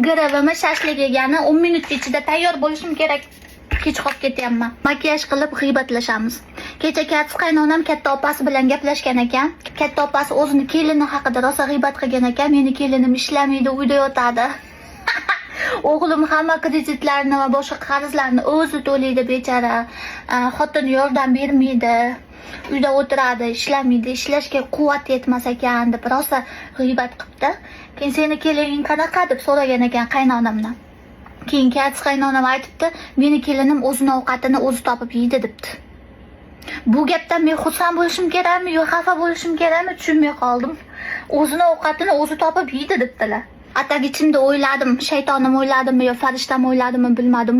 Giravimi shashlik yegani 10 minut ichida tayyor bo'lishim kerak. Kech qolib ketyapman. Makiyaj qilib g'iybatlashamiz. Kecha katta qaynonam katta opasi bilan gaplashgan ekan. Katta opasi o'zini kelini haqida rosa g'iybat qilgan ekan. "Meni kelinim ishlamaydi, uyda yotadi. O'g'lim hamma kreditlarni va boshqa qarzlarni o'zi to'laydi bechora. Xotin yordam bermaydi. Uyda o'tiradi, ishlamaydi, ishlashga quvvat yetmas ekan", deb rosa g'iybat qilibdi. Keyin "Seni kelining qanaqa?" deb so'ragan ekan qaynonamdan. Keyin katta qaynonam aytibdi, "Meni kelinim o'zini ovqatini o'zi topib yeydi", debdi. Bu gapdan men xursand bo'lishim kerakmi yo xafa bo'lishim kerakmi, tushunmay qoldim. "O'zini ovqatini o'zi topib yeydi", debdilar. А так ichimda o'yladim, shaytonim o'yladimi yo farishtam o'yladimi, bilmadim.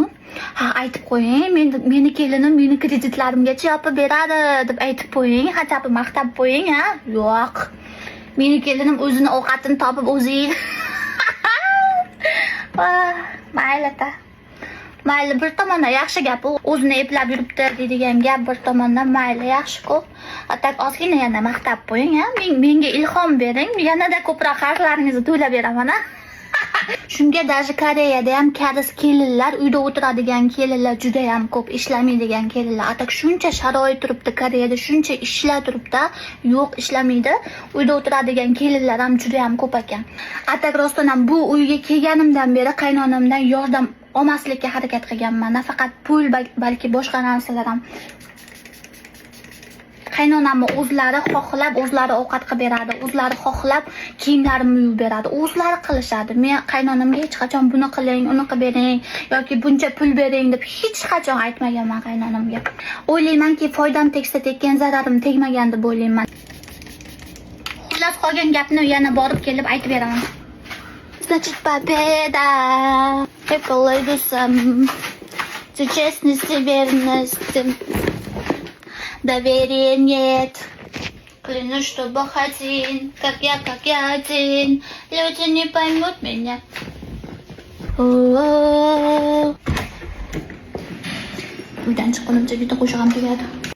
Ha, aytib qo'ying, men meni kelinim meni kreditlarimgacha yopib beradi deb aytib qo'ying, хотя бы maqtab qo'ying, ha? Yo'q. "Meni kelinim o'zini ovqatini topib o'zi yeydi." Vah, mayli ta. Mayli, bir tomondan yaxshi gap u. "O'zini eplab yuribdi" deydigan gap bir tomondan mayli, yaxshi-ku. А так ozgina yana maqtab qo'ying, ha? Menga ilhom bering, yanada ko'proq qarzlaringizni to'lab beraman, ha? Shunga даже Koreyada ham koreys kelinlar, uyda o'tiradigan kelinlar juda ham ko'p, ishlamaydigan kelinlar. А так shuncha sharoit turibdi Koreyada, shuncha ishlar turibdi, yo'q, ishlamaydi. Uyda o'tiradigan kelinlar ham juda ham ko'p ekan. А так rostdan ham bu uyga kelganimdan beri qaynonamdan yordam olmaslikka harakat qilganman. Nafaqat pul, balki boshqa narsalar ham. Qaynonamni o'zlari xohlab, o'zlari ovqat qilib beradi, o'zlari xohlab kiyimlarimni yuvib beradi, o'zlari qilishadi. Men qaynonamga hech qachon "Buni qiling, uni qilib bering" yoki "Buncha pul bering" deb hech qachon aytmaganman qaynonamga. O'ylaymanki, foydam tegsa tekkan, zararim tegmagan deb o'ylayman. Xullas, qolgan gapni yana borib kelib aytib beraman. Значит, победа. Выпала. Честность и верность. Доверия нет. Клянусь, что Бог один, как я один. Люди не поймут меня. О-о-о. Uydan chiqqunimcha bitta qo'shig'im tugadi.